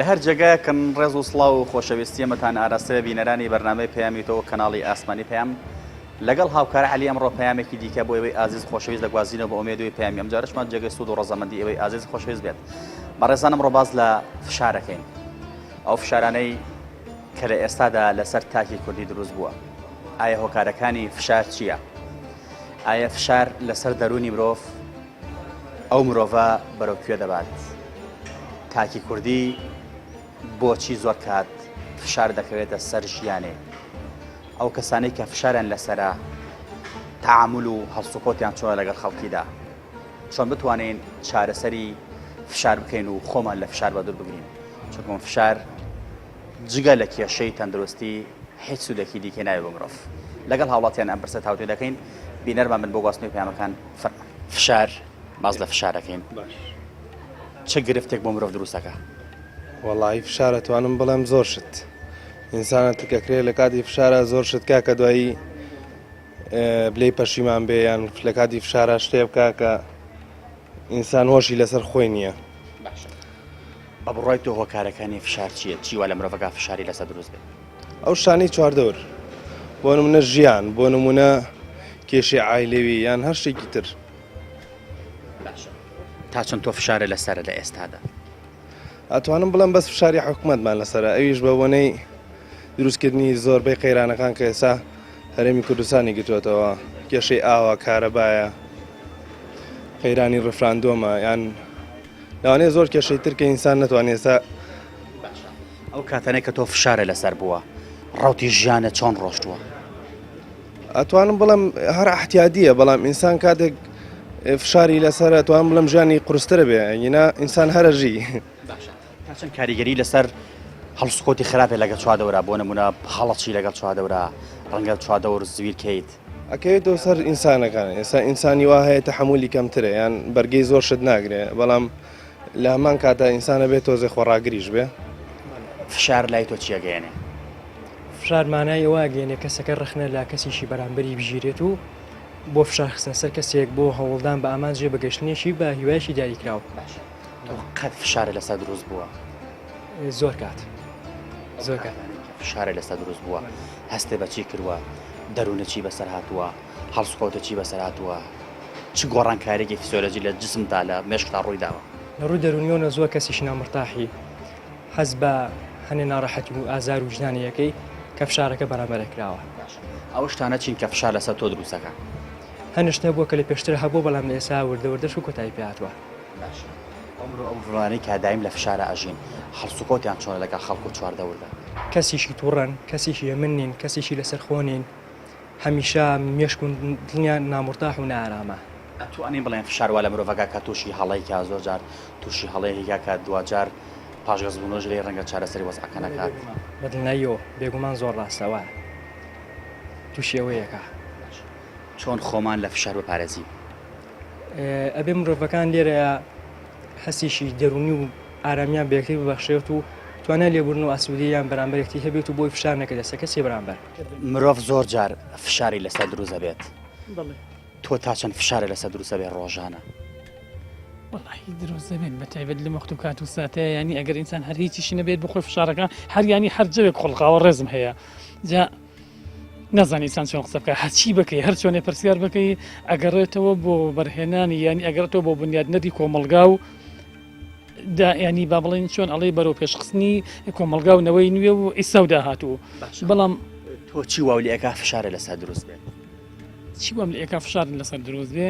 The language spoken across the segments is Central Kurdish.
لە هەر جێگایەکن ڕێز و سڵاو و خۆشەویستی ئەمەتان ئاراستەیە بینەرانی بەرنامەی پەیامی تۆ کەناڵی ئاسمانی پەیام لەگەڵ هاوکار عەلی ئەمڕۆ پەیامێکی دیکە بۆ ئێوەی ئازیز خۆشەویست دەگوازینەوە بە ئومێدی پەیامی ئەمجارەشمان جێگەی سوود و ڕەزامەندی ئێوەی ئازیز خۆشەویست بێت بەڕێزان ئەمڕۆ باس لە فشارەکەین ئەو فشارانەی کە لە ئێستادا لەسەر تاکی کوردی دروست بووە ئایا هۆکارەکانی فشار چییە؟ ئایا فشار لەسەر دەروونی مرۆڤ ئەو مرۆڤە بەرەو کوێ دەبات؟ تاکی کوردی بۆچی زۆر کات فشار دەکەوێتە سەر ژیانێ؟ ئەو کەسانەی کە فشاریان لەسەرە تەعامول و هەڵسوکەوتیان چۆنە لەگەڵ خەڵکیدا؟ چۆن بتوانین چارەسەری فشار بکەین و خۆمان لە فشار بەدوور بگرین؟ چونکە فشار جگە لە کێشەی تەندروستی هیچ سوودێکی دیکەی ناوێ بۆ مرۆڤ. لەگەڵ هاوڵاتیان ئەم پرسە تاوتوێ دەکەین، بینەرمان بن بۆ گواستنەوەی پەیامەکان فەرموون. فشار، باس لە فشار دەکەین، چ گرفتێک بۆ مرۆڤ دروست دەکا؟ وەڵایی فشار ئەتوانم بڵێم زۆر شت ئینسانە تکەکرێ لە کاتی فشارە زۆر شت کا کە دوایی بلێی پەشیمان بێ یان لە کاتی فشارە شتێ بکە کە ئینسان هۆشی لەسەر خۆی نییە. باشە بە بڕوای تۆ هۆکارەکانی فشار چییە؟ چی وا لە مرۆڤەکە فشاری لەسەر دروست بێت؟ ئەو شتانەی چواردەور بۆ نمونە ژیان بۆ نمونە کێشەی عایلەوی یان هەر شتێکی تر. باشە تا چەند تۆ فشارە لەسەرە لە ئێستادا؟ ئەتوانم بڵێم بەس فشاری حکومەتمان لەسەرە ئەویش بە بۆنەی دروستکردنی زۆربەی قەیرانەکان کە ئێستا هەرێمی کوردستانی گرتووەتەوە کێشەی ئاوە کارەبایە قەیرانی ڕفراندۆمە یان لەوانەیە زۆر کێشەی تر کە ئینسان نەتوانێت ئێستا باشە ئەو کاتانەی کە تۆ فشارە لەسەر بووە ڕوتی ژیانە چۆن ڕۆشتووە؟ ئەتوانم بڵێم هەر احتیادیە بەڵام ئینسان کاتێک فشاری لەسەر ئەتوانم بڵێم ژیانی قورسترە بێ ینا ئینسان هەرەژی باشە تا چەند کاریگەری لەسەر هەڵسوکەوتی خراپێ لەگەڵ چوادەورا بۆ نمونە هەڵەچی لەگەڵ چوادەورا ڕەنگە چوادەور زویر کەیت ئەکەوێتەوە سەر ئینسانەکان ئێستا ئینسانی وا هەیە تەحەمولی کەمترە یان بەرگەی زۆر شت ناگرێ بەڵام لە هەمان کاتا ئینسانە بێت تۆزێ خۆڕاگریش بێ. فشار لای تۆ چی ئەگەیەنێ؟ فشار مانای ئەوە ئەگەیەنێ کەسەکە ڕەخنە لە کەسێکی بەرامبەری بگیرێت و بۆ فشار خستنە سەر کەسێک بۆ هەوڵدان بە ئامانجێ بە گەشتنێکی بە هیوایەکی دیاریکراو. باشە تۆ قەت فشارت لەسەر دروست بووە؟ زۆر کات زۆر کات. فشارت لەسەر دروست بووە هەستت بە چی کردووە؟ دەروونت چی بەسەر هاتووە؟ هەڵسوکەوتت چی بەسەر هاتووە؟ چ گۆڕانکارییەکی فیسیۆلۆجی لە جسمدا لە مێشکتا ڕووی داوە؟ لە ڕووی دەروونیەوە نە زۆر کەسیش نامرتاحی هەست بە هەنێ ناڕەحەتی و ئازار و ویژدانی ئەکەی کە فشارەکە بەرامبەرە کراوە. باشە ئەو شتانە چین کە فشار لەسەر تۆ دروست ئەکا؟ هەنێ شت هەبووە کە لە پێشتر هەبووە بەڵام لە ئێستا وردە وردەش و کۆتایی پێ هاتووە. باشە ئەو مرۆ ئەو مرۆانەی کە دایم لە فشارا ئەژین هەڵسوکەوتیان چۆنە لەگەڵ خەڵک و چواردەوردا؟ کەسێکی توڕەن، کەسێکی هێمن نین، کەسێکی لەسەرخۆ نین، هەمیشە مێشک و دڵیان نامورتاح و نائارامە. ئەتوانین بڵێین فشار وا لە مرۆڤەکە کە تووشی هەڵەی کا زۆر جار تووشی هەڵەیەکی کا کە دواجار پاشگەزبوونەوەش لێی ڕەنگە چارەسەری وەزعەکە نەکات. بە دڵنیاییەوە بێگومان زۆر ڕاستە وایە تووشی ئەوەیەکە. باشە چۆن خۆمان لە فشار بپارێزین؟ ئەبێ مرۆڤەکان لێرەیا هەستێکی دەروونی و ئارامیان بە یەکتری ببەخشێت و توانای لێبوردن و ئاسوودەییان بەرامبەر یەکتری هەبێت و بۆی فشار نەکرێتە سەر کەسی بەرامبەر. مرۆڤ زۆر جار فشاری لەسەر دروست ئەبێت. تۆ تا چەند فشارت لەسەر دروست ئەبێت ڕۆژانە؟ وەڵاهی دروست دەبێت بە تایبەت لەم وەخت و کات و ساتەیە یانی ئەگەر ئینسان هەر هیچیشی نەبێت بخۆی فشارەکە هەر یانی هەر جەوێک خوڵقاوە ڕێزم هەیە جا نازانی ئینسان چۆن قسە بکە هەرچی بکەی هەر چۆنێ پرسیار بکەی ئەگەڕێتەوە بۆ بەرهێنانی یانی ئەگەڕێتەوە بۆ بنیادنەری کۆمەڵگا و ینی با بڵین چۆن ئەڵێ بەرەو پێشخستنی کۆمەلگا و نەوەی نوێ و ئیسا و داهاتوو بەڵام تۆ چی واو لەکە فشارە لەسەر دروست بێت چی وام لە ئێکا فشار لەسەر دروست بێ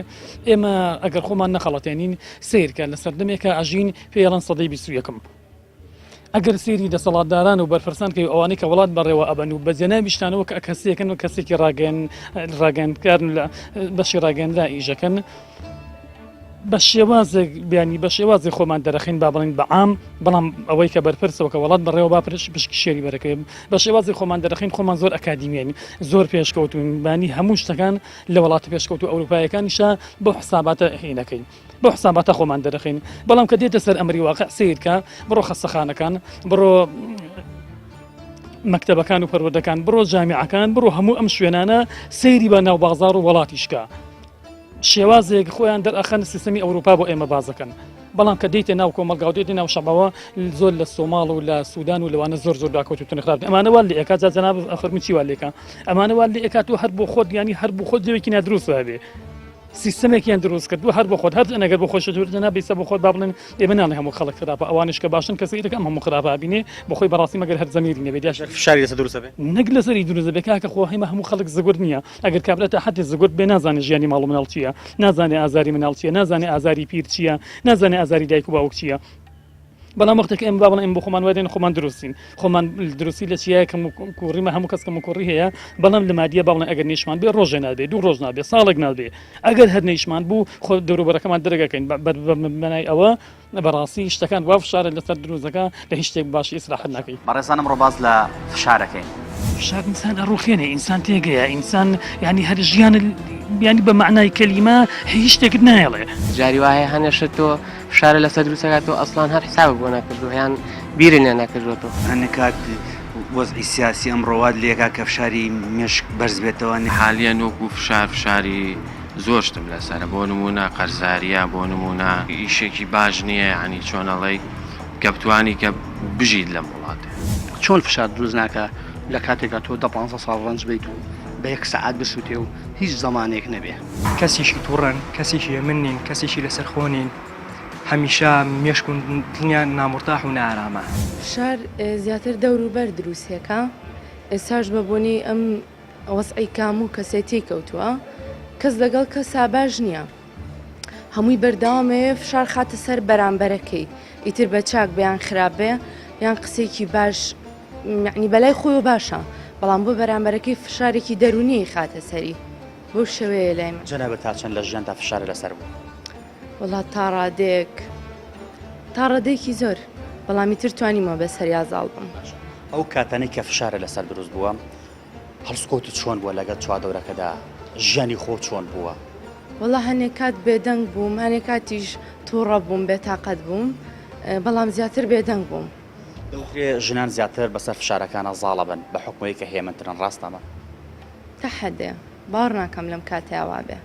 ئێمە ئەگەر خۆمان نەخەڵەتێنین سیرکە لە سەردەمێکە ئەژین پێڵەن سەدەی 21م ئەگەر سێری دەسەڵاتداران و بەرپرسان کەی ئەوانەی کە وڵات بەڕێوە ئەبەن و بە جەنابیشتانەوە کە کەسێکن و کەسێکی ڕاگەن ڕاگەندکارن لە بەشی ڕاگەندرا ئیشەکەن بە شێوازێک بیانی بە شێوازی خۆمان دەرەخین با بڵین بە عام بەڵام ئەوەی کە بەرپرسەوە کە وڵات بەڕێوە با پرش پشکی شێری بەرەکەی بە شێوازی خۆمان دەرەخین خۆمان زۆر ئەکادیمیین زۆر پێشکەوتون بانی هەموو شتەکان لە وڵاتی پێشکەوت و ئەوروپایەکانیشە بۆ حساباتە هینەکەین بۆ حساباتە خۆمان دەرەخین بەڵام کە دێتە سەر ئەمری واقع سیرکە بڕۆ خەستەخانەکان بڕۆ مەکتەبەکان و پەروەردەکان بڕۆ جامیعەکان بڕۆ هەموو ئەم شوێنانە سەیری بە ناو بازار و وڵاتیشکە شێوازێک خۆیان دەرئەخەن سیستەمی ئەوروپا بۆ ئێمە بازەکەن. بەڵام کە دێیتە ناو کۆمەڵگا و دێیتە ناو شەعبەوە زۆر لە سۆماڵ و لە سودان و لەوانە زۆر زۆر دواکەوتووترن خراپترن ئەمانە وا لێ ئەکات جا جەنابت ئەفەرموو چی وا لێکا ئەمانە وا لێ ئەکات تۆ هەر بۆ خۆت یانی هەر بۆ خۆت جەوێکی نادروست هەبێ سیستەمێکیان دروست کردووە هەر بۆ خۆت هەر ئەگەر بۆ خۆشت جەنابی سە بۆ خۆت با بڵێن ئێمە ناڵێ هەموو خەڵک خراپە ئەوانش کە باشن کەسی دەکەم هەموو خراپە بینێ بۆ خۆی بەڕاستی مەگەر هەر زەمیری نەبێت یاش فشاری لەسەر دروست بێ نەک لەسەری دروست بێ کاکە خۆ هەمە هەموو خەڵک زگورد نییە ئەگەر کابرا تا حەدی زگورد بێ نازانێ ژیانی ماڵ و مناڵ چییە نازانێ ئازاری مناڵ چییە نازانێ ئازاری پیر چییە نازانێ ئازاری دایک و باوک چییە بەڵام وەختێک ئێمە با بڵێن ئێمە بۆ خۆمان وای دێن خۆمان دروستین خۆمان دروستی لە چیایە کەم و کوڕیمە هەموو کەس کەم و کوڕی هەیە بەڵام لە مادیە با بڵێن ئەگەر نیشمان بێ ڕۆژێ نابێ دوو ڕۆژ نابێ ساڵێک نابێ ئەگەر هەر نیشمان بوو خۆ دەوروبەرەکەمان دەرەگەکەین بەنای ئەوە بەڕاستی شتەکان وا فشارە لەسەر دروستەکە لە هیچ شتێک باشی ئیسراحەت ناکەی. بەڕێزان ئەمڕۆ باس لە فشارەکەین. فشار ئینسان ئەڕوخێنێ ئینسان تێگەیە ئینسان یانی هەر ژیان یانی بە مەعنای کەلیمە هیچ شتێکت نایەڵێ. جاری وا هەیە هەنێ شت تۆ فشارە لەسەر دروست ئەکات تۆ ئەسڵان هەر حسابت بۆ نەکردووە یان بیرت لێ نەکردووەتەوە. هەنێ کات وەزعی سیاسی ئەمڕۆ وات لێکا کە فشاری مێشک بەرز بێتەوە. حالیەن وەکو فشار فشاری زۆر شتم لەسەرە بۆ نموونە قەرزاریە بۆ نموونە ئیشێکی باش نییە یانی چۆن ئەڵێی کە بتوانی کە بژیت لەم وڵاتە. چۆن فشار دروست ناکا لە کاتێکا تۆ دە پانزە ساڵ ڕەنج بەیت و بە یەک سەعات بسوتێ و هیچ زەمانێک نەبێ. کەسێکی توڕەن، کەسێکی هێمن نین، کەسێکی لەسەرخۆ نین، هەمیشە مێشک و دڵیان نامورتاح و نائارامە. فشار زیاتر دەوروبەر دروستێکە، ئێستاش بە بۆنەی ئەم وەزعی کام و کەسێ تێی کەوتووە کەس لەگەڵ کەسا باش نییە هەمووی بەردەوامەیە فشار خاتە سەر بەرامبەرەکەی ئیتر بە چاک بیان خراپ بێ یان قسێکی باش معنی بەلای خۆی باشە بەڵام بۆ بەرامبەرەکەی فشارێکی دەرونی خاتە سەری بەو شێوەیە لای من. جەنابت تا چەند لە ژیانتا فشارت لەسەر بوو؟ وەڵا تا ڕادەیەک تا ڕادەیەکی زۆر بەڵام ئیتر توانیمە بەسەریا زاڵ بم. ئەو کاتانەی کە فشارت لەسەر دروست بووە هەڵسوکەوتت چۆن بووە لەگەڵ چواردەورەکەدا ژیانی خۆت چۆن بووە؟ وەڵا هەنێ کات بێدەنگ بووم هەنێ کاتیش تووڕە بووم بێتاقەت بووم بەڵام زیاتر بێدەنگ بووم. دەوترێ ژنان زیاتر بەسەر فشارەکانا زاڵە بن بە حوکمەوەی کە هێمنترن ڕاستە ئەمە؟ تا حەدێ باوەڕ ناکەم لەم کاتەیا وابێ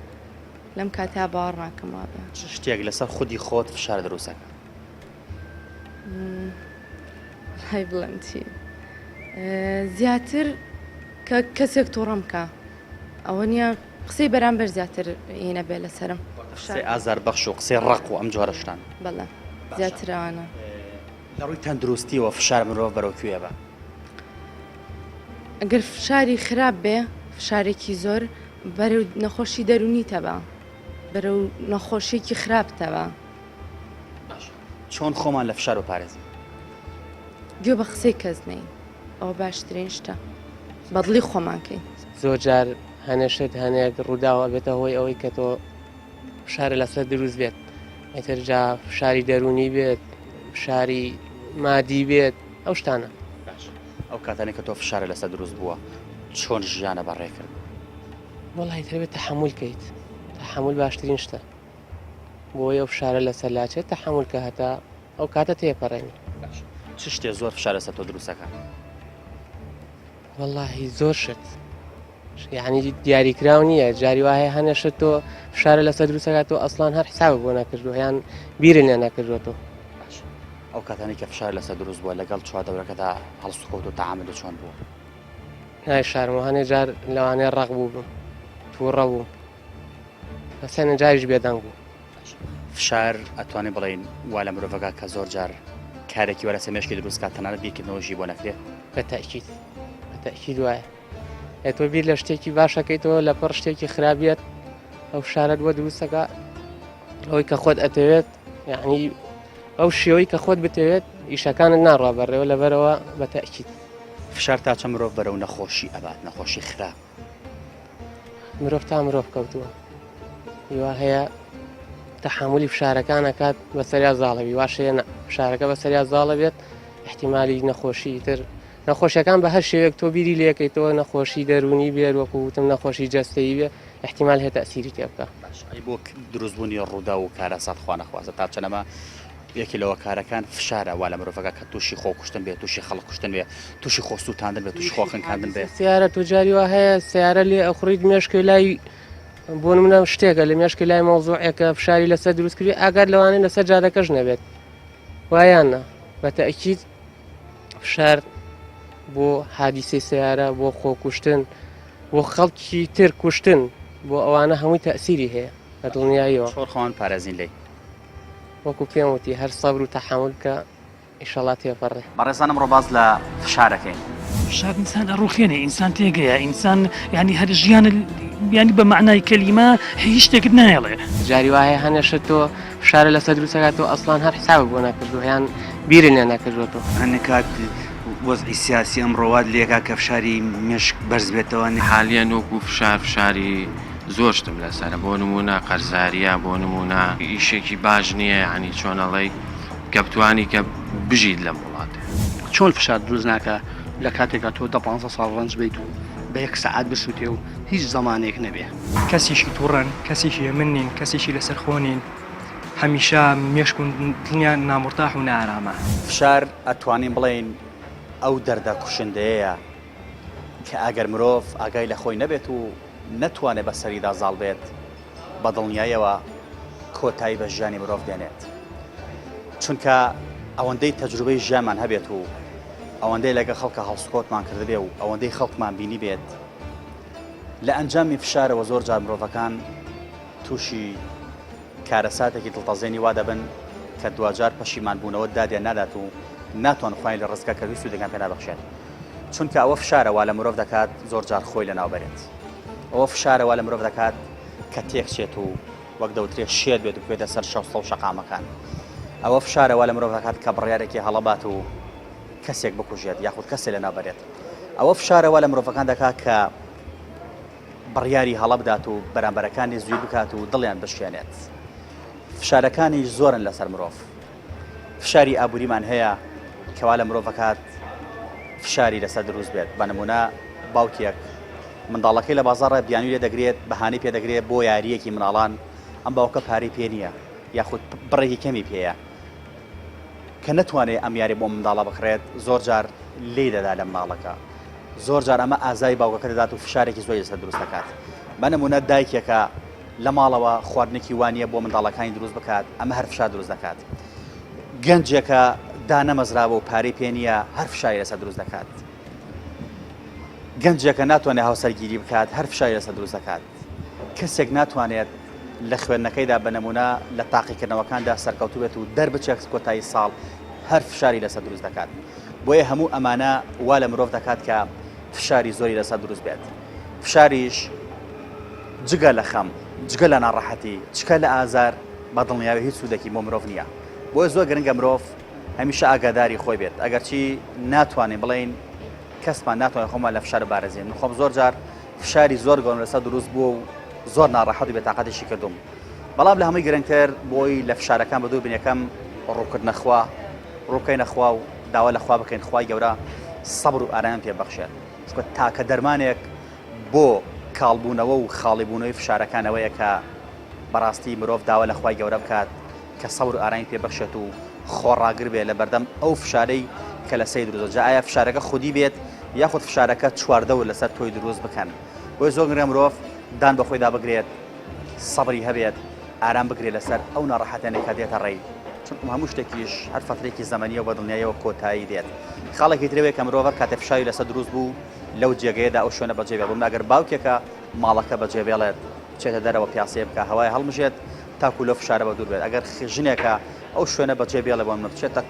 لەم کاتەیا باوەڕ ناکەم وابێ. چ شتێک لەسەر خودی خۆت فشار دروست ئەکا؟ وەڵای بڵێم چی زیاتر کە کەسێک تووڕەم کە ئەوە نییە قسەی بەرامبەر زیاتر هینە بێ لەسرم قسەی ئازار بەخش و قسەی ڕق و ئەم جۆرە شتان بەڵێ زیاترانە لە ڕووی تەندروستیەوە فشار مرۆڤ بەرەو کوێ بە ئەگەر فشاری خراپ بێ فشارێکی زۆر بەرەو نەخۆشی دەرونی تەبا بەرەو نەخۆشیێکی خراپ تەبا باشە چۆن خۆمان لە فشار بپارێزین؟ گوێ بە قسەی کەس نەین ئەوە باشترین شتە بەدڵی خۆمان کەین. زۆر جار هەنێ شت هەنێک ڕووداو ئەبێتە هۆی ئەوەی کە تۆ فشارە لەسەر دروست بێت ئیتر جا فشاری دەروونی بێت فشاری مادی بێت ئەو شتانە. باشە ئەو کاتانەی کە تۆ فشارە لەسەر دروست بووە چۆن ژیانە بەڕێ کرد؟ وەڵای تر بێت تەحەمول کەیت تەحەمول باشترین شتە. بۆیە ئەو فشارە لەسەر لاچێت تەحەمول کە هەتا ئەو کاتە تێپەڕێنی. باشە چ شتێ زۆر فشار لەسەر تۆ دروست ئەکا؟ وەڵاهی زۆر شت یعنی دیاریکراو نییە جاری وا هەیە هەنێ شت تۆ فشارە لەسەر دروست ئەکات تۆ ئەسڵان هەر حسابت بۆ نەکردووە یان بیرت لێ نەکردووەتەوە. باشە ئەو کاتانەی کە فشار لەسەر دروست بووە لەگەڵ چواردەورەکەتا هەڵسوکەوت و تەعامولت چۆن بووە؟ نایشارمەوە هەنێ جار لەوانەیە ڕەق بووبم تووڕە بووم هەسێنە جاریش بێدەنگ بوو. فشار ئەتوانین بڵێین وا لە مرۆڤەکە کە زۆر جار کارێکی وە لەسەر مێشکی دروست کات تەنانەت بیرکردنەوەشی بۆ نەکرێت. بە تەئکید بە تەئکید وایە ئێ تۆ بیر لە شتێکی باش ئەکەیتەوە لە پڕ شتێکی خراپ بێت ئەو فشارەت بۆ دروست ئەکا ئەوەی کە خۆت ئەتەوێت یعنی ئەو شێوەی کە خۆت بتەوێت ئیشەکانت ناڕوا بەڕێوە لەبەرەوە بە تەئکید. فشار تا چەند مرۆڤ بەرەو نەخۆشی ئەبات نەخۆشی خراپ؟ مرۆڤ تا مرۆڤ کەوتووە هیوا هەیە تەحملی فشارەکان ئەکات بەسەریا زاڵەوی واشەیە فشارەکە بەسەریا زاڵە بێت احتیممالی نەخۆشی تر نەخۆشیەکان بە هەر شێوەیەک تۆ بیری لەکەیتەوە نەخۆشی دەرونی بێت وەکو وتم نەخۆشی جەستەیی بێ احتیمال هەیە تەسیری تێ بکە ئەی بۆ دروستبوونی ڕوودا و کارەسات خوانەخوازە تا چەنەمە یەکێ لە هۆکارەکان فشارە وا لە مرۆڤەکە کە تووشی خۆکوشتن بێ تووشی خەڵک کوشتن بێ تووشی خۆ سووتاندن بێ تووشی خۆ خنکاندن بێ. سیارە تۆ جاری وا هەیە سیارە لێ ئەخوڕیت مێشکێ لای. بۆ نمونە شتێکە لە مێشکی لای مەوزوعێکە فشاری لەسەر دروست کردی ئاگات لەوانەیە لەسەر جادەکەش نەبێت وایان نا بە تەئکید فشار بۆ حادیسەی سیارە بۆ خۆکوشتن بۆ خەڵکی تر کوشتن بۆ ئەوانە هەمووی تەسیری هەیە بە دڵنیاییەوە چۆن خۆمان پارێزین لێی؟ وەکو پێم وتی هەر سەبر و تەحەمول بکە ئیشەڵا تێپەڕێ. بەڕێزان ئەمڕۆ باس لە فشار ئەکەین. فشار ئینسان ئەڕوخێنێ ئینسان تێگەیە ئینسان یانی هەر ژیان یانی بە مەعنای کەلیمە هیچ شتێکت نایەڵێ. جاری وا هەیە هەنێ شت تۆ فشارە لەسەر دروست ئەکات تۆ ئەسڵان هەر حسابت بۆ نەکردووە یان بیرت لێ نەکردووەتەوە. هەنێ کات وەزعی سیاسی ئەمڕۆ وات لێکا کە فشاری مێشک بەرز بێتەوە. حالیەن وەکو فشار فشاری زۆر شتم لەسەرە بۆ نموونە قەرزاریە بۆ نموونە ئیشێکی باش نییە یانی چۆن ئەڵێی کە بتوانی کە بژیت لەم وڵاتە. چۆن فشار دروست ناکا لە کاتێکا تۆ دە پانزە ساڵ ڕەنج بەیت و بە یەک سەعات بسوتێ و هیچ زەمانێک نەبێ. کەسێکی توڕەن، کەسێکی هێمن نین، کەسێکی لەسەرخۆ نین، هەمیشە مێشک و دڵیان نامورتاح و نائارامە. فشار ئەتوانین بڵێین ئەو دەردە کوشندەیەیە کە ئەگەر مرۆڤ ئاگای لە خۆی نەبێت و نەتوانێت بەسەریدا زاڵ بێت بە دڵنیایەوە کۆتایی بە ژیانی مرۆڤ دێنێت چونکە ئەوەندەی تەجروبەی ژیانمان هەبێت و ئەوەندەی لەگە خەڵکە هەڵسوکەوتمان کردبێ و ئەوەندەی خەڵکمان بینی بێت لە ئەنجامی فشارەوە زۆر جار مرۆڤەکان تووشی کارەساتێکی دڵتەزێنی وا دەبن کە دواجار پەشیمان بوونەوە دادیان نادات و ناتوان خۆیان لە ڕزگە کە هیچ سوودێکیان پێ نابەخشێت چونکە ئەوە فشارە وا لە مرۆڤ دەکات زۆر جار خۆی لەناو بەرێت ئەوە فشارە وا لە مرۆڤ دەکات کە تێکچێت و وەک دەوترێت شێت بێت و بکەوێتە سەر شۆستە و شەقامەکان ئەوە فشارە وا لە مرۆڤ دەکات کە بڕیارێکی هەڵە بات و کەسێک بکوژێت یاخود کەسێ لەناو بەرێت ئەوە فشارە وا لە مرۆڤەکان دەکات کە بڕیاری هەڵە بدات و بەرامبەرەکانی زویر بکات و دڵیان بشکێنێت. فشارەکانیش زۆرن لەسەر مرۆڤ. فشاری ئابووریمان هەیە کەوا لە مرۆڤ ئەکات فشاری لەسەر دروست بێت. بە نموونە باوکێک منداڵەکەی لە بازاڕە بیانوی لێ دەگرێت، بەهانەی پێ دەگرێت بۆ یارییەکی مناڵان، ئەم باوکە پارەی پێ نییە یاخود بڕێکی کەمی پێیە. کە نەتوانێت ئەم یاریە بۆ منداڵە بکڕێت زۆر جار لێی دەدا لە مناڵەکە زۆر جار ئەمە ئازاری باوکەکە دەدات و فشارێکی زۆری لەسەر دروست دەکات بە نمونە دایکێکە لە ماڵەوە خواردنێکی وانە بۆ منداڵەکانی دروست بکات ئەمە هەر فشار دروست دەکات گەنجێکە دانەمەزراوە و پارەی پێ نییە هەر فشاری لەسەر دروست دەکات گەنجێکە ناتوانێت هاوسەرگیری بکات هەر فشاری لەسەر دروست دەکات کەسێک ناتوانێت لە خوێندنەکەیدا بە نمونە لە تاقیکردنەوەکاندا سەرکەوتوو بێت و دەربچێت کۆتایی ساڵ هەر فشاری لەسەر دروست دەکات بۆیە هەموو ئەمانە وا لە مرۆڤ دەکات کە فشاری زۆری لەسەر دروست بێت فشاریش جگە لە خەم جگە لە ناڕەحەتی چکە لە ئازار بە دڵنیاوی هیچ سوودێکی بۆ مرۆڤ نییە بۆیە زۆر گرنگە مرۆڤ هەمیشە ئاگاداری خۆی بێت ئەگەرچی ناتوانین بڵێین کەسمان ناتوانین خۆمان لە فشار بارزین من خۆم زۆر جار فشاری زۆر گەورەم لەسەر دروست بووە و زۆر ناڕەحەت و بێتاقەتیشی کردوم بەڵام لە هەمووی گرنگتر بۆی لە فشارەکان بەدوور بن یەکەم ڕووکردنە خوا ڕووکەینە خوا و داوا لە خوا بکەین خوای گەورە سەبر و ئارامیان پێ بەخشێت چونکە تاکە دەرمانێک بۆ کاڵبوونەوە و خاڵیبوونەوەی فشارەکان ئەوەیە کە بەڕاستی مرۆڤ داوا لە خوای گەورە بکات کە سەبر و ئارامی پێ بەخشێت و خۆڕاگر بێت لە بەردەم ئەو فشارەی کە لەسەری دروستە جا ئایا فشارەکە خودی بێت یاخود فشارەکە چواردەور لەسەر تۆی دروست بکەن بۆیە زۆر گرنگە مرۆڤ دان بە خۆیدا بگرێت سەبری هەبێت ئارام بگرێت لەسەر ئەو ناڕەحەتیانەی کە دێتە ڕێی چونکم هەموو شتێکیش هەر فەترێکی زەمەنیە و بە دڵنیاییەوە کۆتایی دێت خاڵێکی ترەوەیە کە مرۆڤ هەر کاتێ فشاری لەسەر دروست بوو لەو جێگەیەدا ئەو شوێنە بەجێ بێڵێت بۆ ئەگەر باوکێکە ماڵەکە بەجێ بێڵێت بچێتە دەرەوە پیاسەیە بکا هەوای هەڵمژێت تاکو لەو فشارە بەدوور بێت ئەگەر ژنێکە ئەو شوێنە بەجێ بێڵێ بۆ منە بچێتە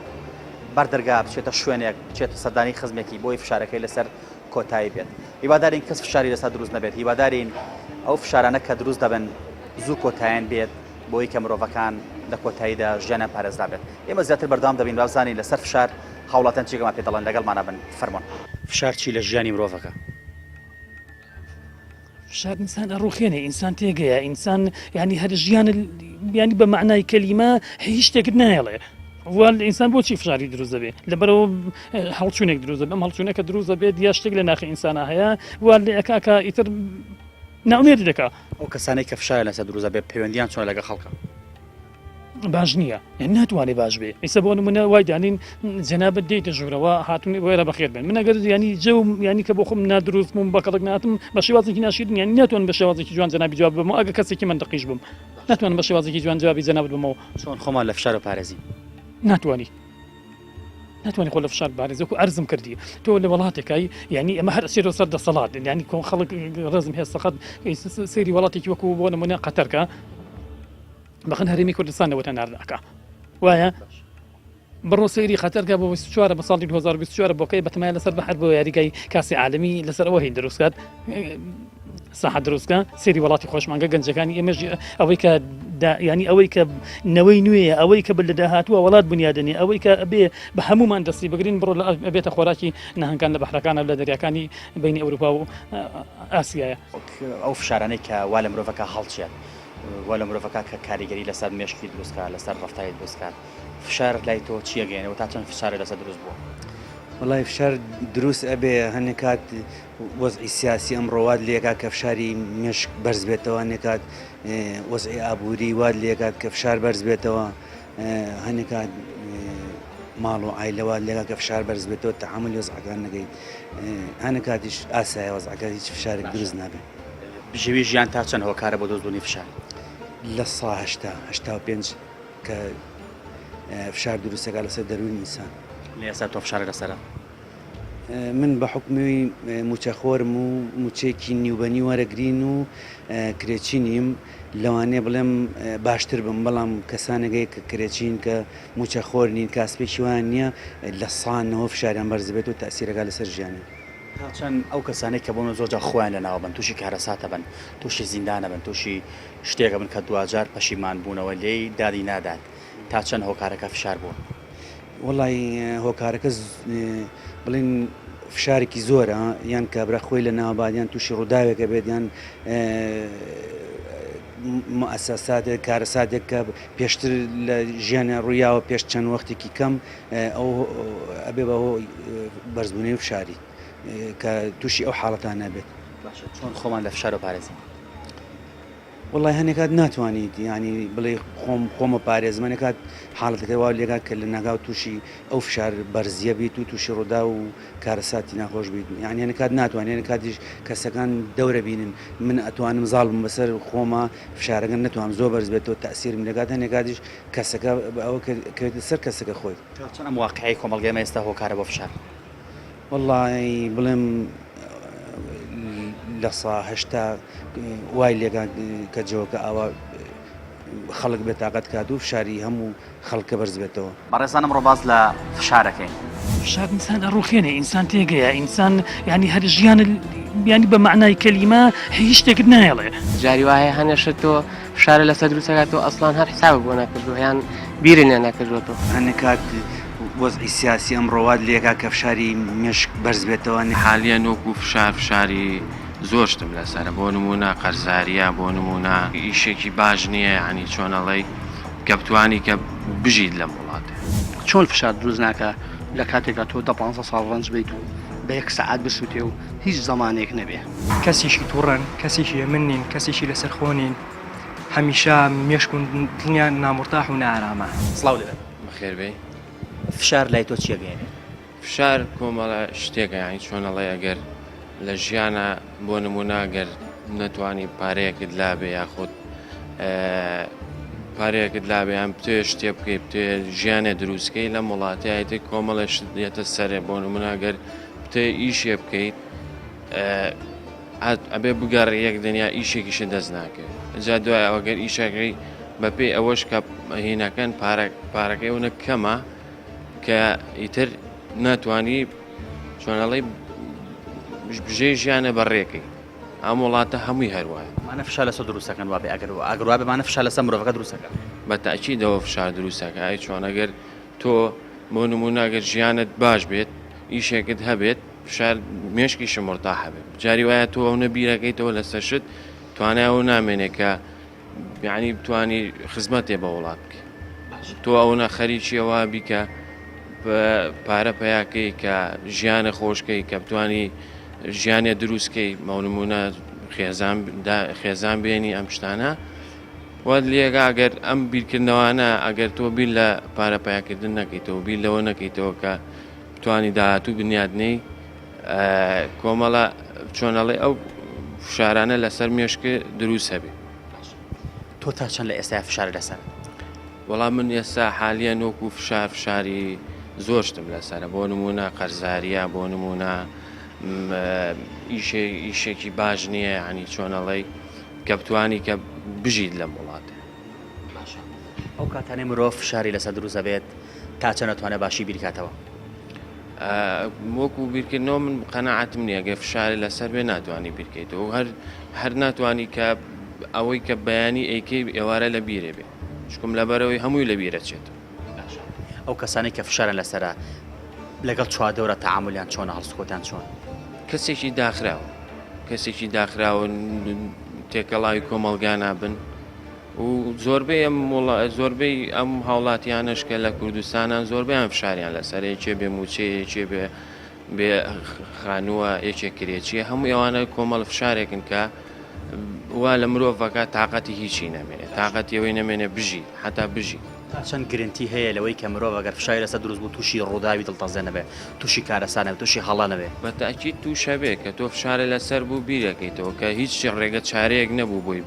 بەردەرگا بچێتە شوێنێک بچێتە سەردانی خزمێکی بۆی فشارەکەی لەسەر کۆتایی بێت هیوادارین کەس فشاری لەسەر دروست نەبێت هیوادارین ئەو فشارانە کە دروست دەبن زوو کۆتایان بێت بۆی کە مرۆڤەکان لە کۆتاییدا ژیانیان پارێزرا بێت ئێمە زیاتر بەردەوام دەبین بابزانین لەسەر فشار هاوڵاتیان چیگەمان پێ دەڵێن لەگەڵمانە بن فەرمونون. فشار چی لە ژیانی مرۆڤەکە؟ فشار ئینسان ئەڕوخێنێ ئینسان تێگەیە ئینسان ینی هەر ژیان ینی بە معنای کەلیمە هیچ شتێکت نایڵێ وال ئینسان بۆچی فشاری دروست دەبێت لەبەرەوە هەڵچوونێک دروست دەبێت ئەم هەڵچوونەکە دروست دەبێت یا شتێک لە ناخی ئینسانە هەیە وال لەکاکە ئیتر ناومێت دەکا ئەو کەسانێک کە فشار لەسەر دروست دەبێت پەیوەندیان چۆن لەگەڵ خەڵکە؟ باش نییە یان ناتوانێت باش بێ ئیسە بۆ نمونە وای دانین جەنابەت دێیتە ژوورەوە هاتون وێرە بەخێر بن من ئەگەر ینی جەو ینی کە بۆ خۆم نادروست بووم بە کەڵک ناتم بە شێوازێکی ناشیرین یانی ناتوانم بە شێوازێکی جوان جەنابی جواب بەمەوە ئەگەر کەسێکی مەنتقیش بم ناتوانم بە شێوازێکی جوان جوابی جەنابت بەمەوە. چۆن خۆمان لە فشار بپارێزین؟ ناتوانی ناتوانانی خۆ لە فشار بارێز وەکو ئەرزم کردی تۆ لە وڵاتێکای یعنی ئەمە هەر ئەچێتەوە سەر دەسەڵات یعنی کۆن خەڵک ڕێزم هەیە سەقەت سەیری وڵاتێکی وەکو بۆ نمونە قەتەرکە بەخن هەرێمی کوردستان لەوەتە ناردەکە وایە بڕۆ سەیری قەتەرکە بۆ 24 بە ساڵی 2024 بۆکەی بەتەمای لەسەر بەحر بۆ یاریگای کاسی عالمی لەسەر ئەوە هین دروستکات ساحە دروستکە سەیری وڵاتی خۆشمانگە گەنجەکانی ئێمەش ئەوەی کە ینی ئەوەی کە نەوەی نوێیە ئەوەی کە لە داهاتووە وڵات بنیادنی ئەوەی کە بێ بە هەمومان دەستی بگرین بڕۆ لە بێتە خۆراکی نەهنگان لە بەحرەکانە لە دەریاکانی بینی ئەوروپا و ئاسیایە. ئەو فشارانەی کە وا لە مرۆڤەکە هەڵچێت وا لە مرۆڤەکە کە کاریگەری لەسەر مێشکی دروست کات لەسەر ڕەفتاری دروست کات فشار لای تۆ چی ئەگەیەنێ و تا چەند فشارت لەسەر دروست بووە؟ وەڵای فشار دروست ئەبێ هەنێ کات وەزعی سیاسی ئەمڕۆ وات لێکا کە فشاری مێشک بەرز بێتەوە هەنێ کات وەزعی ئابووری وات لێکات کە فشار بەرز بێتەوە هەنێ کات ماڵ و عایلە وات لێکا کە فشار بەرز بێتەوە تەحەمولی وەزعەکان نەکەیت هەنێ کاتیش ئاسایە وەزعەکە هیچ فشارێک دروست نابێت. بژێوی ژیان تا چەند هۆکارە بۆ دروستبوونی فشار؟ لە سا 80 85 کە فشار دروستەکە لەسەر دەروونی ئینسان. لە ئێستا تۆ فشارت لەسەرە؟ من بە حوکمی مووچەخۆرم و مووچەیەکی نیو بە نیو وەرەگرین و کرێچی نیم لەوانەیە بڵێم باشتر بم بەڵام کەسانێک هەیە کە کرێچین کە مووچەخۆر نین کاسپێکی وایان نییە لە سا نەوە فشاریان بەرز بێت و تەئسیرەکە لەسەر ژیانیان. تا چەند ئەو کەسانەی کە بۆنە زۆر جار خۆیان لەناو بەن تووشی کارەسات ئەبن تووشی زیندان ئەبن تووشی شتێک ئەبن کە دواجار پەشیمان بوونەوە لێی دادی نادات تا چەند هۆکارەکە فشار بووە؟ وەڵای هۆکارەکە بڵێن فشارێکی زۆرە یان کابرا خۆی لە ناوبات یان تووشی ڕووداوێکە بێت یان مؤسساتێک کارەساتێک کە پێشتر لە ژیانە ڕوویاوە پێش چەند وەختێکی کەم ئەو ئەبێ بە هۆی بەرزبوونەوەی فشاری کە تووشی ئەو حاڵەتانە بێت. باشە چۆن خۆمان لە فشار بپارێزین؟ وەڵای هەنێ کات ناتوانیت یانی بڵێی خۆم خۆمە پارێزم هەنێ کات حاڵەتەکە وا لێکات کە لە ناکاو تووشی ئەو فشار بەرزیە بیت و تووشی ڕوودا و کارەساتی ناخۆش بیت یانی هەنێ کات ناتوانێت هەنێ کاتیش کەسەکان دەورە بینن من ئەتوانم زاڵ بم بەسەر خۆما فشارەکە نەتوانم زۆر بەرز بێتەوە تەئسیرم لێکات هەنێ کاتیش کەسەکە ئەوە کەوێتە سەر کەسەکە خۆی. تا چەند ئەم واقیعەی کۆمەڵگەی ئێمە ئێستا هۆکارە بۆ فشار؟ وەڵای بڵێم لە سا 80 وای لێکا کە جەوەکە ئاوا خەڵک بێتاقەت کات و فشاری هەموو خەڵکە بەرز بێتەوە. بەڕێزان ئەمڕۆ باس لە فشار ئەکەین. فشار ئینسان ئەڕوخێنێ ئینسان تێگەیە ئینسان یانی هەر ژیان یانی بە مەعنای کەلیمە هیچ شتێکت نایەڵێ. جاری وا هەیە هەنێ شت تۆ فشارە لەسەر دروست ئەکات تۆ ئەسڵان هەر حسابت بۆ نەکردووە یان بیرت لێ نەکردووەتەوە. هەنێ کات وەزعی سیاسی ئەمڕۆ وات لێکا کە فشاری مێشک بەرز بێتەوە. حالیەن وەکو فشار فشاری زۆر شتم لەسەرە بۆ نموونە قەرزاریە بۆ نموونە ئیشێکی باش نییە یانی چۆن ئەڵێی کە بتوانی کە بژیت لەم وڵاتە. چۆن فشار دروست ناکا لە کاتێکا تۆ دە پانزە ساڵ ڕەنج بەیت و بە یەک سەعات بسوتێ و هیچ زەمانێک نەبێ. کەسێکی توڕەن، کەسێکی هێمن نین، کەسێکی لەسەرخۆ نین، هەمیشە مێشک و دڵیان نامورتاح و نائارامە. سڵاو لێبێت. بەخێر بێی. فشار لای تۆ چی ئەگەیەنێ؟ فشار کۆمەڵە شتێکە یانی چۆن ئەڵێی ئەگەر لە ژیانا بۆ نمونە گەر نەتوانی پارەیەکت لابێ یاخود پارەیەکت لابێ یان بتێ شتێ بکەی بتێ ژیانێ دروستکەی لەم وڵاتیایتر کۆمەڵێ شت دێتە سەرێ بۆ نمونە گەر بتێ ئیشێ بکەیت ئەبێ بگەڕ یەک دنیا ئیشێکیشە دەست ناکەوێت جا دوای ئەوەگەر ئیشەکەی بەپێی ئەوەش کە هینەکەن پارەکەی ئەوە کەمە کە ئیتر ناتوانی چۆنەڵی بژێ ژیانە بەڕێکەی ئەم وڵاتە هەمووی هەروایە مانە فشار لەسەر دروستەکەن وابێ ئەگەر ئەگەر وابێ مانە فشار لەسەر مرۆڤەکە دروستەکە بە تاکیدەوە فشار دروستەکە ئەی چۆن ئەگەر تۆ بۆ نمونە ئەگەر ژیانت باش بێت ئیشێکت هەبێت فشار مێشکیشە مرتاحە بێت جاری وایە تۆ ئەو نەبیرەکەیتەوە لەسەر شت توانای ئەو نامێنێ کە یعنی بتانی خزمەتێ بە وڵات بکەی تۆ ئەوە خەریکی ئەوە بی کە پارە پیاکەی کە ژیانە خۆشکەی کە بتانی ژیانێ دروستکەی مەونمونە خێزان خێزان بێنی ئەم شتانە. وات لێگا ئەگەر ئەم بیرکردنەوانە ئەگەر تۆ بیر لە پارە پیاکردن نەکەیتەوە بیر لەوە نەکەیتەوە کە بتانی داهاتوو بنیادنەی کۆمەڵە چۆنەڵێ ئەو فشارانە لەسەر مێشک دروست هەبێ. تۆ تا چەند لە ئێستا فشار لەسەر؟ وەڵا من ئێستا حالیەن وەکو فشار فشاری زۆر شتم لەسەرە بۆ نمونە قەرزاریە بۆ نمونە ئیشێکی باش نییە ینی چۆنەڵی کە بتانی کە بژیت لەم وڵاتە. باشە ئەو کاتانەی مرۆڤ فشاری لەسەر دروست دەبێت تا چەند ئەتوانێت باشی بیرکاتەوە؟ وەکو بیرکردنەوە من قەناعەتم نییە گەر فشاری لەسەر بێ ناتوانانی بیرکەیتەوە هەر هەر ناتوانانی کە ئەوەی کە بەیانی ئەیکەی ئێوارە لە بیرێ بێ چکم لەبەرەوەی هەمووی لە بیرە چێتەوە. باشە ئەو کەسانەی کە فشارن لەسەرە لەگەڵ چواردەورە تەعامولیان چۆنە هەڵسوکەوتیان چۆن؟ کەسێکی داخراوە کەسێکی داخراوە تێکەڵاوی کۆمەڵگا نابن و زۆربەی ئەم زۆربەی ئەم هاوڵاتیانەش کە لە کوردستانان زۆربەیان فشاریان لەسەر یەکێ بێ موچەیە یەکێ بێ بێ خانووە یەکێک کرێچیە هەموو ئەوانە کۆمەڵ فشارێکن کە وا لە مرۆڤەکە تااقەتی هیچی نامێنێ تااقەتی ئەوەی نەمێنێ بژی حتا بژی. تا چەند گرنتی هەیە لەوەی کە مرۆڤ ئەگەر فشاری لەسەر دروست بوو تووشی ڕووداوی دڵتەزێن نەبێ، تووشی کارەسات نەبێ، تووشی هەڵە نەبێ؟ بە تەئکید تووش ئەبێ، کە تۆ فشارت لەسەر بوو بیرەکەیتەوە کە هیچ ڕێگە چارەیەک نەبوو بۆی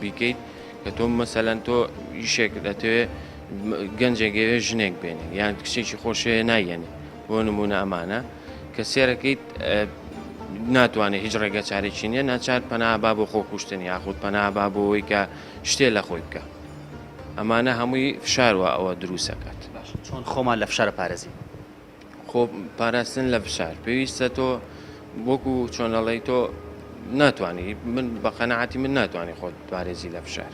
بیکەیت، کە تۆ مەسەلەن تۆ ئیشێکت ئەتەوێ گەنجێک ئەوێ ژنێک بێنێ یان کچێکی خۆشەوێ نایەنێ بۆ نمونە ئەمانە کە سێرەکەیت ناتوانێت هیچ ڕێگە چارێکی نییە ناچار پەنا با بۆ خۆکوشتن یاخود پەنا با بۆ ئەوەی کە شتێ لە خۆی بکە ئەمانە هەمووی فشار وە ئەوە دروست ئەکات. باشە چۆن خۆمان لە فشار پارێزین؟ خۆ پاراستن لە فشار پێویستە تۆ وەکو چۆن ئەڵێی تۆ ناتوانی من بە قەنەعاتی من ناتوانانی خۆت پارێزی لە فشار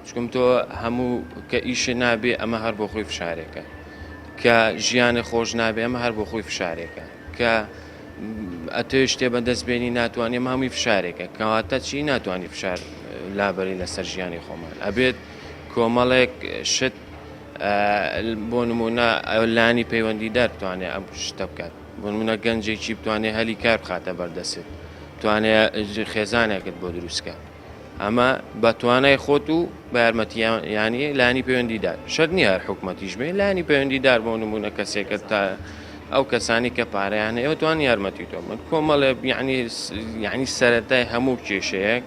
چکم تۆ هەموو کە ئیشە نابێ ئەمە هەر بۆ خۆی فشارێکە کە ژیانە خۆش نابێ ئەمە هەر بۆ خۆی فشارێکە کە ئەتەوێ شتێ بەدەست بێنی ناتوانانی ئەمە هەمووی فشارێکە کەواتە چی ناتوانانی فشار لابەری لەسەر ژیانی خۆمان ئەبێت کۆمەڵێک شت بۆ نمونە لانی پەیوەندیدار بتوانێت ئەم شتە بکات بۆ نمونە گەنجێکی بتوانێت هەلی کار بخاتە بەردەست توانێت خێزانێکت بۆ دروستکە ئەمە بە توانای خۆت و بە یارمەتی یانی لایەنی پەیوەندیدار شەرت نییە هەر حکومەتیش بێ لایەنی پەیوەندیدار بۆ نمونە کەسێکە تا ئەو کەسانی کە پارەیان هەیە توان یارمەتی تۆ من کۆمەڵێ یعنی یعنی سەتای هەموو کێشەیەک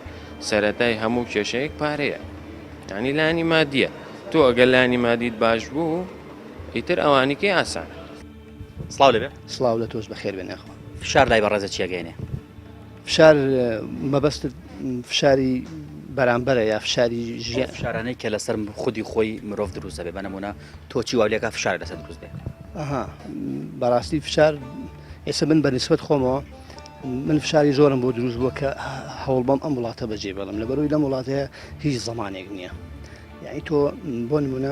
سەتای هەموو کێشەیەک پارەیە ینی لانی مادیە تۆ ئەگەر لانی مادیت باش بوو ئیتر ئەوانیکەی ئاسان سڵاو لەبێ سڵاو لە تۆش بەخێر بێن یاخوا. فشار لای بەڕێزە چیەگەینێ؟ فشار مەبەستت فشاری بەرامبەرە یا فشاری ژیان؟ فشارانەی کە لەسەر خودی خۆی مرۆڤ دروست دەبێت بە نمونە تۆ چی وا لێکا فشار لەسەر دروست بێت؟ ئەها بەڕاستی فشار ئێستا من بە نسبەت خۆمەوە من فشاری زۆرم بۆ دروست بووە کە هەوڵ بەم ئەم وڵاتە بەجێ بێڵم لەبەرەوەی لەم وڵاتەیە هیچ زەمانێک نییە یعنی تۆ بۆ نمونە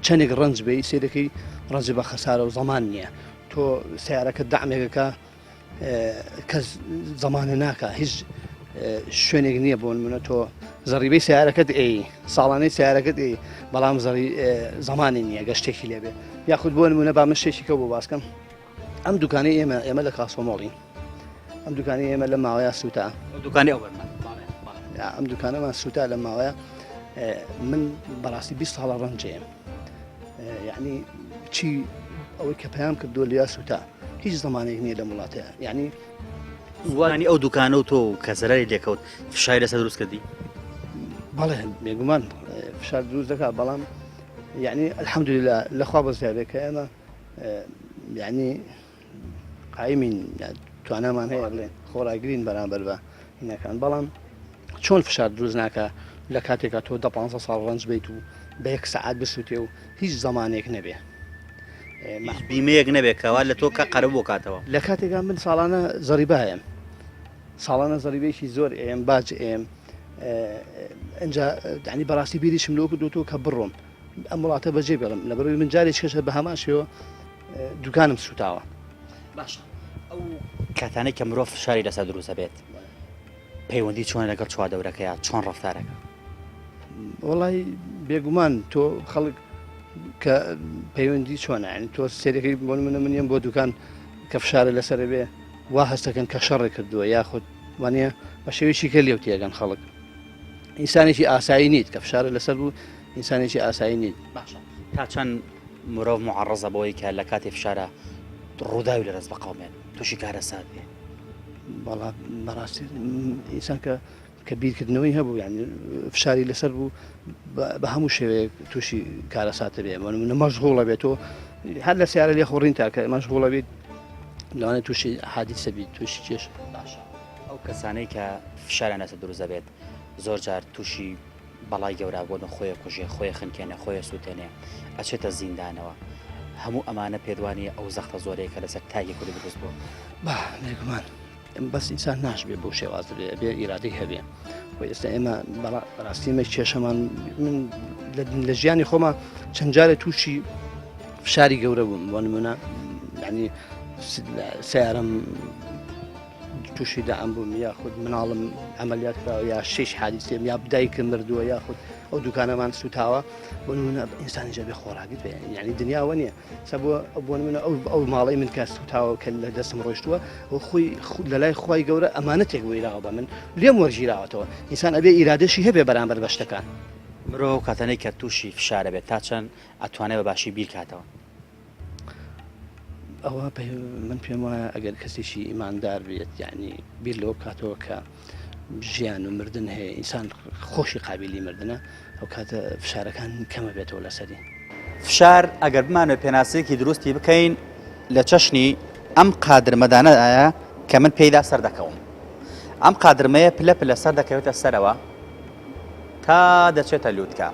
چەندێک ڕەنج بێ سێدەکەی ڕەنج بە خەسارە و زەمان نییە تۆ سیارەکە دامێکەکە کەس زەمانە ناکە هیچ شوێنێک نییە بۆ منە تۆ زەڕیبەی سیارەکەت ئەی ساڵانەی سیارەکەت ئەی بەڵام زەڕی زمانی نییە گەشتێکی لێبێ یاخود بۆ نمونە با من شتێکی کە بۆ باسکەم ئەم دوکانی ئێمە ئێمە لە کاسۆمۆڵین ئەم دوکانی ئێمە لە ماوەیە سووتا دوکانی ئەو ئەم دوکانەمان سووتا لە ماوەیە من بەڕاستی 20 ساڵە ڕەنجەیەم یعنی چی ئەوەی کە پەیام کردووە لیا سووتا هیچ زمانێک نییە لەم وڵاتەیە یعنی وانی ئەو دوکانە و تۆ کە زەرری لێکەوت فشاری لەسەر دروست کردی بەڵێ بێگومان فشار دروست دەکات بەڵام یعنی الحەمدلله لەخوا بەزیابێ کە ئێمە یعنی قایمین توانامان هەیە بڵێن خۆڕاگرین بەرامبەر بە هینەکان بەڵام چۆن فشار دروست ناکە لە کاتێکا تۆ دە پ ساڵ ڕەنج بیت و بە یەک سەعات بسووتێ و هیچ زمانێک نەبێ بیمەیەک نەبێت کەوا لە تۆ کە قەرە بۆ کاتەوە لە کاتێکا من ساڵانە زەریبایم ساڵانە زەریبێکی زۆر ئێم باج ئێم ئەجا دانی بەڕاستی بیریشم لۆ کردو تۆ کە بڕۆم ئەم وڵاتە بەجێ بێڵم لەبەرەوەی من جارێک کەشە بە هەمان شێوە دوکانم سوتاوە. باشە ئەو کاتانەی کە مرۆڤ فشاری لەسەر دروست دەبێت پەیوەندی چۆن لەگەڵ چواردەورەکەیا چۆن ڕەفتارەکە؟ وەڵی بێگومان تۆ خەڵک کە پەیوەندی چۆنە یعنی تۆ سێرەکەی بۆ منە منیم بۆ دوکان کە فشارە لەسەر بێ وا هەستەکەن کە شەڕێ کردووە یاخود وانە بە شێوەیەکی کە لێو تێگەن خەڵک. ئینسانێکی ئاسایی نیت کە فشارە لەسەر بوو ئینسانێکی ئاسایی نیت. باشە تا چەند مرۆڤ معڕزە بۆی کە لە کاتی فشارە ڕووداوی لە دەست بقەومێت تووشی کارەسات بێ؟ بەڵا بەڕاستی ئینسان کە کە بیرکردنەوەی هەبوو یعنی فشاری لەسەر بوو بە هەموو شێوەیەک تووشی کارەساتە بێ منە مەشغوڵە بێت تۆ هەر لە سیارە لێ خۆڕین تا کە مەشغوڵە بیت لەوانە تووشی حادیسە بیت تووشی کێش باشە ئەو کەسانەی کە فشاریان لەسەر دروست دەبێت زۆر جار تووشی بەڵای گەورە بۆن و خۆی کوژێ خۆی خنکێنێ خۆی سووتێنێ ئەچێتە زیندانەوە هەموو ئەمانە پێدوانی ئەو زەختە زۆرەیە کە لەسەر تاکی کوردی دروست بوو با بێگومان بەس ئینسان ناشبێ بەو شێوازە بێ ئەبێ ئیرادەی هەبێ و ئێستا ئێمە بەڕاستی ئێمە کێشەمان من لە ژیانی خۆما چەند جارێ تووشی فشاری گەورە بووم بۆ نمونە ینی سیارم تووشی داعم بووم یاخود مناڵم عملیات کراوە یا شش حادیسێم یا دایکم مردووە یاخود ئەو دوکانەمان سوتاوە بۆ نمونە ئینسانی جەبێ خۆراگرت بێ یعنی دنیاوە نییە سە بۆ بۆ نمونە ئەو ئەو ماڵەی من کە سوتاوە کە لە دەستم ڕۆیشتووە ئەو خۆی لە لای خوای گەورە ئەمانەتێک ویراوە بە من لێم وەرگیراوەتەوە ئینسان ئەبێ ئیرادەشی هەبێ بەرامبەر بە شتەکان. مرۆڤ ئەو کاتانەی کە تووشی فشارە بێت تا چەند ئەتوانێت بە باشی بیرکاتەوە؟ ئەوە من پێم وایە ئەگەر کەسێکی ئیماندار بێت یعنی بیر لەوە بکاتەوە کە ژیان و مردن هەیە ئینسان خۆشی قابیلی مردنە ئەو کاتە فشارەکان کەمە بێتەوە لەسەری. فشار ئەگەر بمانەوێت پێناسەیەکی دروستی بکەین لە چەشنی ئەم قادرمەدانەدایە کە من پێیدا سەردەکەوم. ئەم قادرمەیە پلە پلە سەردەکەوێتە سەرەوە تا دەچێتە لووتکە.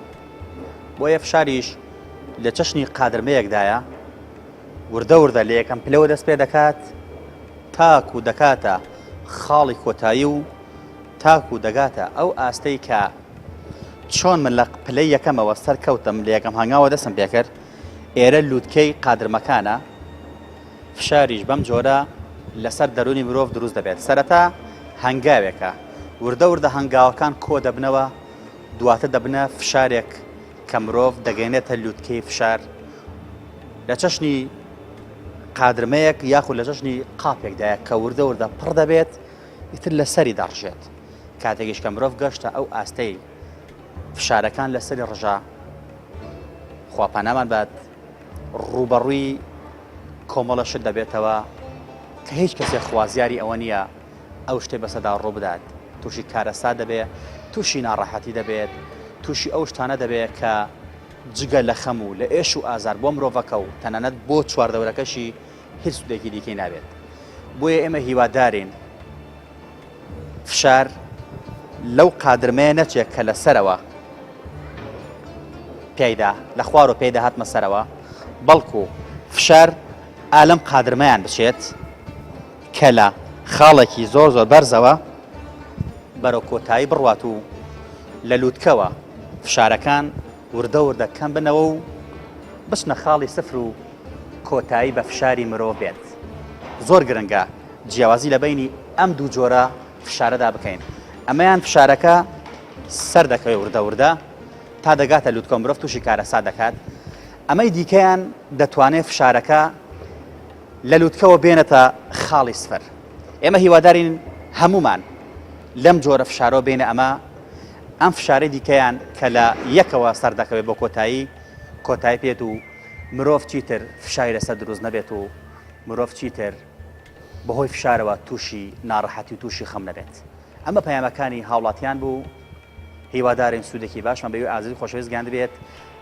بۆیە فشاریش لە چەشنی قادرمەیەکدایە وردە وردە لە یەکەم پلەوە دەست پێ دەکات تاکو دەکاتە خاڵی کۆتایی و تاکو دەگاتە ئەو ئاستەی کە چۆن من لە پلەی یەکەمەوە سەرکەوتم لە یەکەم هەنگاوە دەستم پێکرد ئێرە لووتکەی قادرمەکانە فشاریش بەم جۆرە لەسەر دەروونی مرۆڤ دروست دەبێت سەرەتا هەنگاوێکە وردە وردە هەنگاوەکان کۆ دەبنەوە دواتر دەبنە فشارێک کە مرۆڤ دەگەێنێتە لووتکەی فشار لە چەشنی قادرمەیەک یاخود لە چەشنی قاپێکدایە کە وردە وردە پڕ دەبێت ئیتر لەسەری دەڕژێت کاتێکیش کە مرۆڤ گەشتە ئەو ئاستەی فشارەکان لەسەری ڕژا خوا پەنامان بات ڕووبەڕووی کۆمەڵە شت دەبێتەوە کە هیچ کەسێک خوازیاری ئەوە نییە ئەو شتەی بەسەدا ڕووبدات تووشی کارەسات دەبێت تووشی ناڕەحەتی دەبێت تووشی ئەو شتانە دەبێت کە جگە لە خەم و لە ئێش و ئازار بۆ مرۆڤەکە و تەنانەت بۆ چواردەورەکەشی هیچ سوودێکی دیکەی نابێت بۆیە ئێمە هیوادارین فشار لەو قادرمەیە نەچێت کە لە سەرەوە پیایدا لە خوارەوە پێیدا هاتمە سەرەوە بەڵکو فشار ئالەم قادرمەیان بچێت کە لە خاڵێکی زۆر زۆر بەرزەوە بەرەو کۆتایی بڕوات و لە لووتکەوە فشارەکان وردە وردە کەم بنەوە و بچنە خاڵی سفر و کۆتایی بە فشاری مرۆڤ بێت. زۆر گرنگە جیاوازی لە بەینی ئەم دوو جۆرە فشارەدا بکەین. ئەمەیان فشارەکە سەر دەکەوێت وردە وردە تا دەگاتە لوتکە مرۆڤ تووشی کارەسات دەکات. ئەمەی دیکەیان دەتوانێت فشارەکە لە لوتکەوە بێنێتە خاڵی سفر. ئێمە هیوادارین هەموومان لەم جۆرە فشارەوە بێنە ئەمە ئەم فشارەی دیکەیان کە لە یەکەوە سەردەکەوێت بۆ کۆتایی کۆتایی پێت و مرۆڤ چیتر فشاری لەسەر دروست نەبێت و مرۆڤ چیتر بەهۆی فشارەوە تووشی ناڕەحەتی و تووشی خەم نەبێت. ئەمە پەیامەکانی هاوڵاتیان بوو، هیوادارین سوودێکی باشمان بە ئێوەی ئازیز و خۆشەویست گەیاندبێت،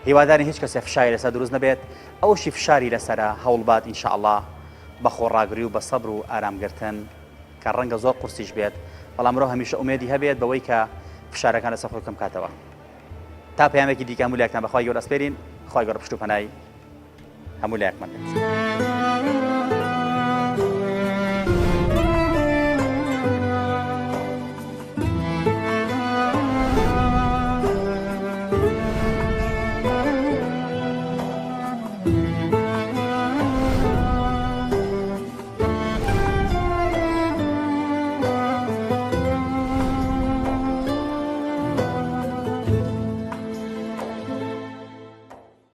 هیوادارین هیچ کەسێک فشاری لەسەر دروست نەبێت، ئەوەشی فشاری لەسەرە هەوڵبات ان شاء اللە بە خۆڕاگری و بە سەبر و ئارامگرتن کە ڕەنگە زۆر قورسیش بێت، بەڵام مرۆڤ هەمیشە ئومێدی هەبێت بەوەی کە فشارەکان لەسەر خۆی کەم کاتەوە. تا پەیامێکی دیکە هەموو لایەکتان بە خوای گەورە ئەسپێرین، خوای گەورە پشت و پەنای هەموو لایەکمان بێت.